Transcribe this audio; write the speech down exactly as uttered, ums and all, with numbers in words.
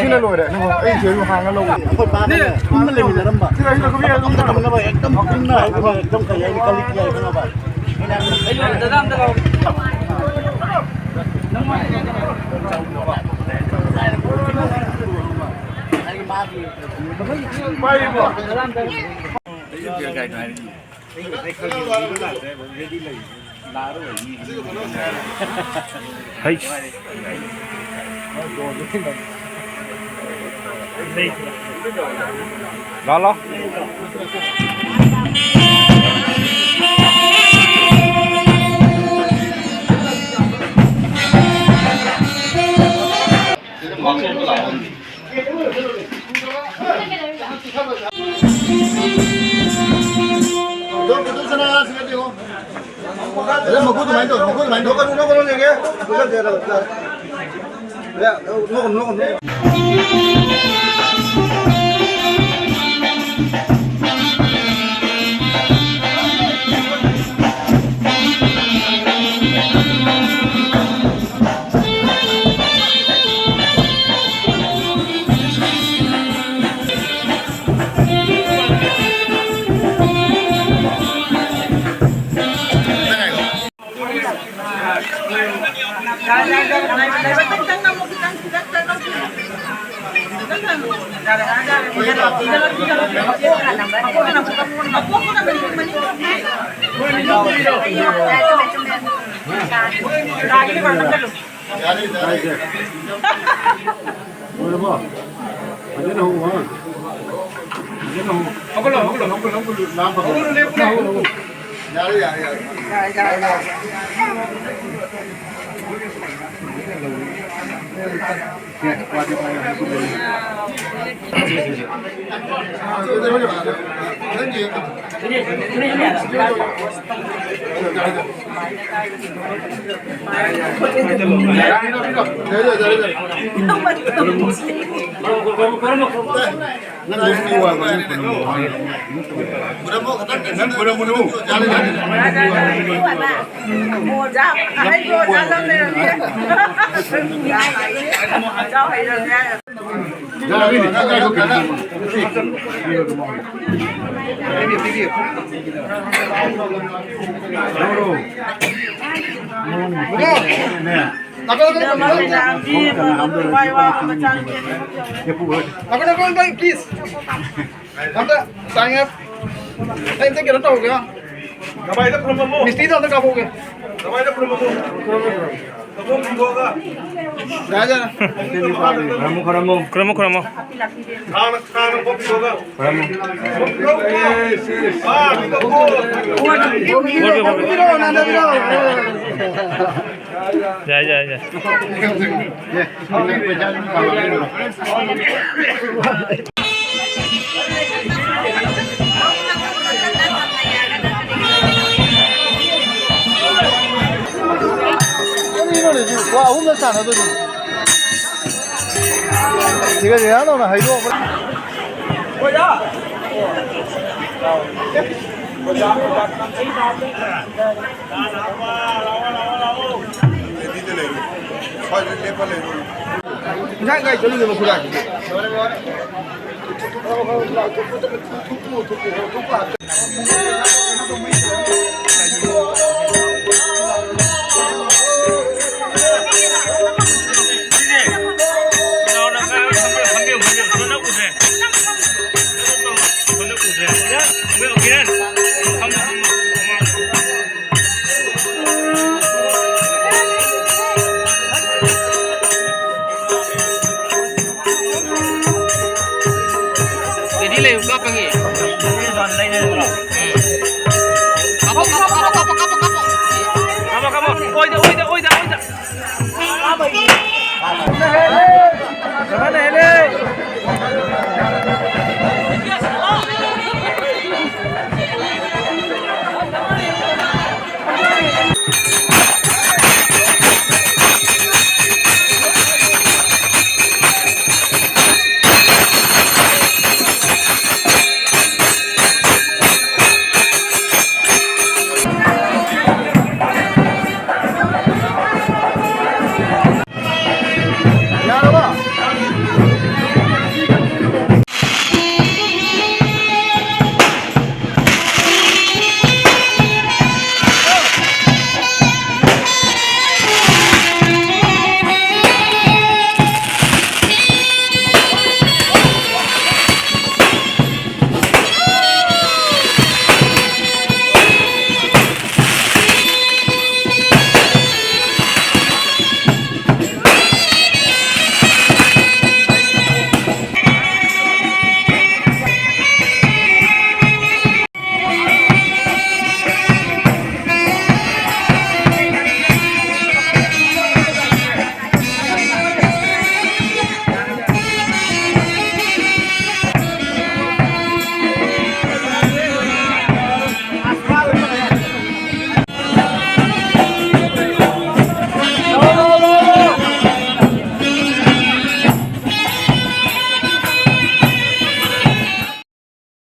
ꯁꯤꯅ ꯂꯣꯏꯔꯦ꯫ ꯅꯪ ꯑꯩ ꯁꯤꯗ ꯍꯥꯡꯉ ꯂꯧ꯫ ꯑꯩꯈꯣꯏ ꯄꯥꯒꯅꯦ ꯄꯨꯟꯅ ꯂꯩꯃꯤꯟꯅꯔꯝꯕ꯫ ꯁꯤꯗ, ꯁꯤꯗ ꯈꯨꯕꯤ ꯑꯗꯨꯝ ꯑꯝꯇ ꯇꯧꯅꯕ ꯑꯦꯛꯗꯝ ꯄꯨꯟꯅ ꯍꯥꯏꯕ ꯑꯦꯛꯗꯝ ꯀꯩ ꯍꯥꯏꯅꯤ ꯀꯂꯤꯛ ꯌꯥꯏ ꯈꯪꯉꯕ? ꯗꯥꯗꯥ ꯑꯝꯇ ꯂꯥꯎ꯫ ꯄꯥꯏꯔꯤꯕꯣ? ꯗꯥꯗꯥ ꯑꯝꯇ꯫ ꯍꯩꯁ꯫ ꯂꯥꯛꯂꯣ꯫ ꯑꯗꯣ ꯄ꯭ꯔꯗꯛꯁꯟ ꯑꯉꯥꯡꯁꯤꯡꯒ ꯌꯦꯡꯉꯣ꯫ ꯑꯗꯣ ꯃꯈꯨꯠ ꯑꯗꯨꯃꯥꯏꯅ ꯇꯧ, ꯃꯈꯨꯠ ꯑꯗꯨꯃꯥꯏꯅ ꯇꯧ꯫ ꯅꯣꯛꯀꯅꯨ, ꯅꯣꯛꯀꯅꯨ, ꯌꯦꯡꯒꯦ꯫ ꯄ꯭ꯔꯗꯛꯁꯟ ꯌꯥꯗꯕ꯫ ꯌꯥ, ꯅꯣꯛꯀꯅꯨ, ꯅꯣꯛꯀꯅꯨ꯫ ꯂꯣꯏꯔꯕꯣ? ꯐꯖꯅ ꯍꯧ, ꯍꯥ? ꯐꯖꯅ ꯍꯧ꯫ ꯍꯧꯒꯠꯂꯣ, ꯍꯧꯒꯠꯂꯣ, ꯍꯧꯒꯠꯂꯣ, ꯍꯧꯒꯠꯂꯣ꯫ ꯂꯥꯝꯕ ꯍꯧꯒꯠꯂꯣ, ꯂꯦꯞꯄꯨ, ꯂꯦꯞꯄꯨ꯫ ꯌꯥꯔꯦ, ꯌꯥꯔꯦ, ꯌꯥꯔꯦ꯫ ꯌꯥꯔꯦ, ꯌꯥꯔꯦ, ꯌꯥꯔꯦ꯫ ꯁꯦ, ꯋꯥꯁꯦ ꯄꯥꯏꯌꯣ, ꯍꯧꯒꯠꯂꯣ꯫ ꯁꯦ, ꯁꯦ, ꯁꯦ꯫ ꯅꯪ ꯈꯨꯔꯨꯝꯃꯨ꯫ ꯅꯥꯀꯟ, ꯅꯥꯀꯟ, ꯅꯥꯀꯟ, please꯫ ꯑꯝꯇ ꯇꯥꯡꯉꯦ꯫ ꯑꯩ ꯑꯝꯇ ꯀꯩꯅꯣ ꯇꯧꯔꯒꯦ꯫ ꯅꯃꯥꯏꯗ ꯈꯨꯔꯨꯝꯃꯝꯃꯣ꯫ ꯃꯤꯁꯇ꯭ꯔꯤꯗꯣ ꯑꯝꯇ ꯀꯥꯞꯍꯧꯒꯦ꯫ ꯅꯃꯥꯏꯗ ꯈꯨꯔꯨꯝꯃꯝꯃꯣ꯫ ꯈꯨꯔꯨꯝꯃꯣ, ꯈꯨꯔꯨꯝꯃꯣ꯫ ꯈꯨꯔꯨꯝꯃꯣ꯫ ꯌꯥꯔꯦ, ꯌꯥꯔꯦ꯫ ꯈꯨꯔꯨꯝꯃꯣ, ꯈꯨꯔꯨꯝꯃꯣ꯫ ꯈꯥꯡꯅ, ꯈꯥꯡꯅ ꯈꯣꯠꯄꯤꯌꯣꯒ꯫ ꯈꯨꯔꯨꯝꯃꯣ꯫ ꯑꯥ, ꯃꯤꯗꯣ ꯈꯣꯠꯂꯣ꯫ ꯈꯣꯠꯄꯤꯌꯨ, ꯈꯣꯠꯄꯤꯌꯨ꯫ ꯌꯥꯏ, ꯌꯥꯏ, ꯌꯥꯏ꯫ ꯁꯥꯟꯅꯗꯣꯏꯅꯤ꯫ ꯁꯤꯒ ꯔꯤꯍꯥꯟ ꯍꯣꯏꯅ ꯍꯩꯗꯣꯛꯑꯕ꯫ ꯔꯦꯗꯤꯗ ꯂꯩꯔꯣ꯫ ꯁ꯭ꯋꯥꯏꯗ ꯂꯦꯞꯄ ꯂꯩꯔꯣ꯫ ꯏꯟꯁꯥꯡ ꯀꯥꯏ ꯆꯠꯂꯨꯒꯦ ꯃꯈꯨꯔꯥꯁꯤꯗꯤ? Ready ꯂꯩꯌꯨ, ꯀꯥꯞꯄꯒꯤ꯫ ꯀꯥꯞꯄꯣ, ꯀꯥꯞꯄꯣ, ꯀꯥꯞꯄꯣ, ꯀꯥꯞꯄꯣ, ꯀꯥꯞꯄꯣ, ꯀꯥꯞꯄꯣ꯫ ꯀꯥꯞꯄꯣ, ꯀꯥꯞꯄꯣ꯫ ꯑꯣꯏꯗ, ꯑꯣꯏꯗ, ꯑꯣꯏꯗ, ꯑꯣꯏꯗ꯫ ꯀꯃꯥꯏꯅ ꯍꯦꯜꯂꯦ?